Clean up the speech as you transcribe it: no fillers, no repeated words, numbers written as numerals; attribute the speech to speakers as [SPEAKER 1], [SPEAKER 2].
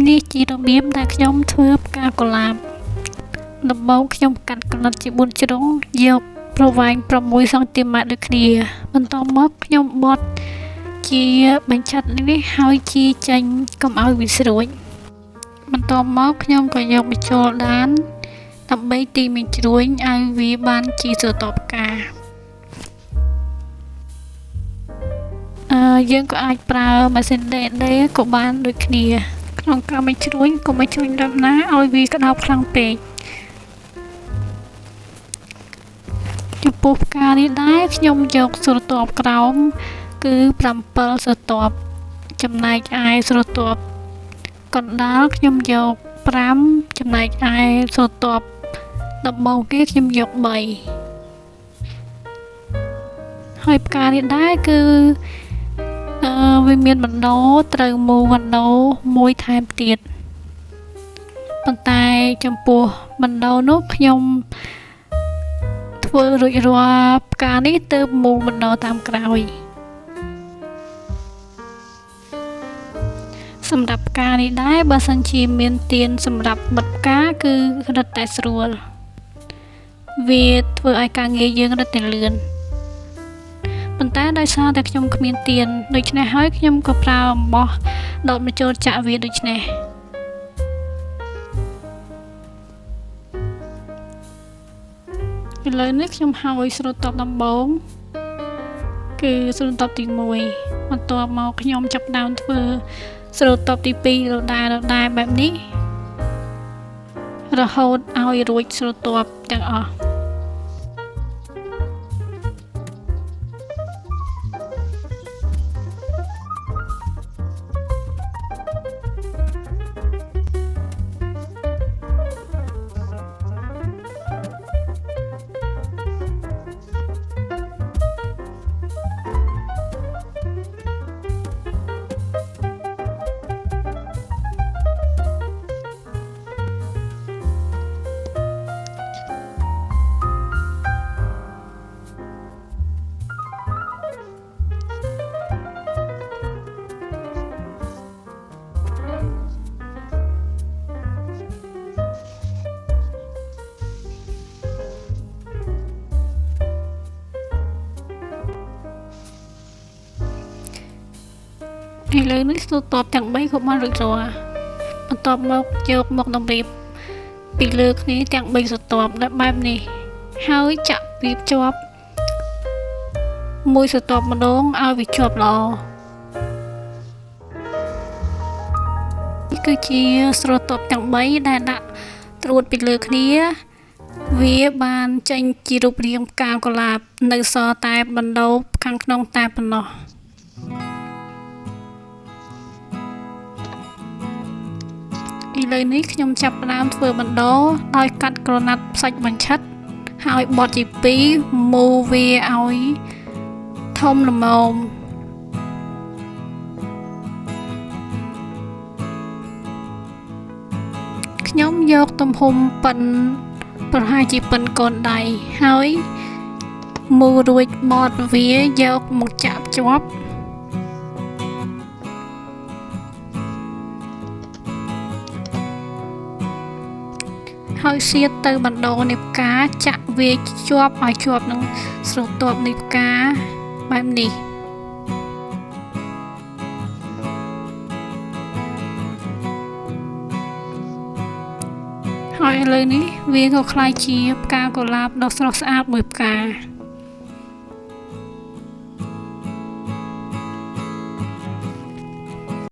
[SPEAKER 1] នេះជារបៀបដែលខ្ញុំធ្វើផ្កាកុលាបដំបូងខ្ញុំកាត់ក្រណាត់ជា4ជ្រុងយកប្រវែង6សង់ទីម៉ែត្រដូចគ្នាបន្ទាប់មកខ្ញុំបត់ជាបញ្ឆិតនេះហើយជាចេញកុំឲ្យវាស្រួចបន្ទាប់មកខ្ញុំក៏យកបញ្ចូលដានដើម្បីទីបញ្ជ្រួញឲ្យវាបានជាស្រទាប់ផ្កាយើងក៏អាចប្រើម៉ាស៊ីនដេក៏បានដូចគ្នាក្នុងការបញ្ជ្រួញកុំបញ្ជ្រួញដល់ណាឲ្យវាក្តៅខ្លាំងពេកចំពោះផ្កានេះដែរខ្ញុំយកស្រទាប់ក្រោមគឺ7ស្រទាប់ចំណែកឯស្រទាប់កណ្ដាលខ្ញុំយក5ចំណែកឯស្រទាប់ដំបូងគេខ្ញុំយក3ហើយផ្កានេះដែរគឺវាមានបណ្ដោត្រូវមូបណ្ដោមួយថែមទៀតប៉ុន្តែចំពោះបណ្ដោនោះខ្ញុំធ្វើរួចរាល់ផ្កានេះទើបមូបណ្ដោតាមក្រោយសម្រាប់ផ្កានេះដែរបើសិនជាមានទៀនសម្រាប់បិទផ្កាគឺរឹតតែស្រួលវាធ្វើឲ្យការងារយើងរឹតតែលឿនប៉ុន្តែដោយសារតែខ្ញុំគ្មានទៀនដូច្នេះហើយខ្ញុំក៏ប្រើអំបោះដុតបញ្ចូលចាក់វាដូច្នេះឥឡូវនេះខ្ញុំហើយស្រទាប់ដំបូងគឺស្រទាប់ទី1បន្ទាប់មកខ្ញុំចាប់ផ្ដើមធ្វើស្រទាប់ទី2រដែរបែបនេះរហូតឲ្យរួចស្រទាប់ទាំងអស់ឥឡូវនេះស្រទាប់ទាំង3ក៏បានរួចរាល់បន្ទាប់មកយកមកតម្រៀបពីលើគ្នាទាំង3ស្រទាប់បែបនេះហើយចាក់វាភ្ជាប់មួយស្រទាប់ម្ដងឲ្យវាជាប់ល្អនេះគឺជាស្រទាប់ទាំង3ដែលដាក់ត្រួតពីលើគ្នាវាបានចេញជារូបរាងផ្កាកុលាបនៅសល់តែបណ្ដោខាងក្នុងតែប៉ុណ្ណោះឥឡូវនេះខ្ញុំចាប់ផ្ដើមធ្វើបណ្ដោដោយកាត់ក្រណាត់ផ្សាច់បញ្ឆិតហើយបត់ជា2មូវាឲ្យធំល្មមខ្ញុំយកទំហំប៉ិនប្រហែលជាប៉ិនកូនដៃហើយមូរួចបត់វាយកមកចាក់ភ្ជាប់ហើយសៀតទៅបណ្ដោនៃផ្កាចាក់វាជាប់ឲ្យជាប់នឹងស្រទាប់នៃផ្កាបែបនេះហើយឥឡូវនេះវាក៏ក្លាយជាផ្កាកុលាបដ៏ស្រស់ស្អាតមួយផ្កា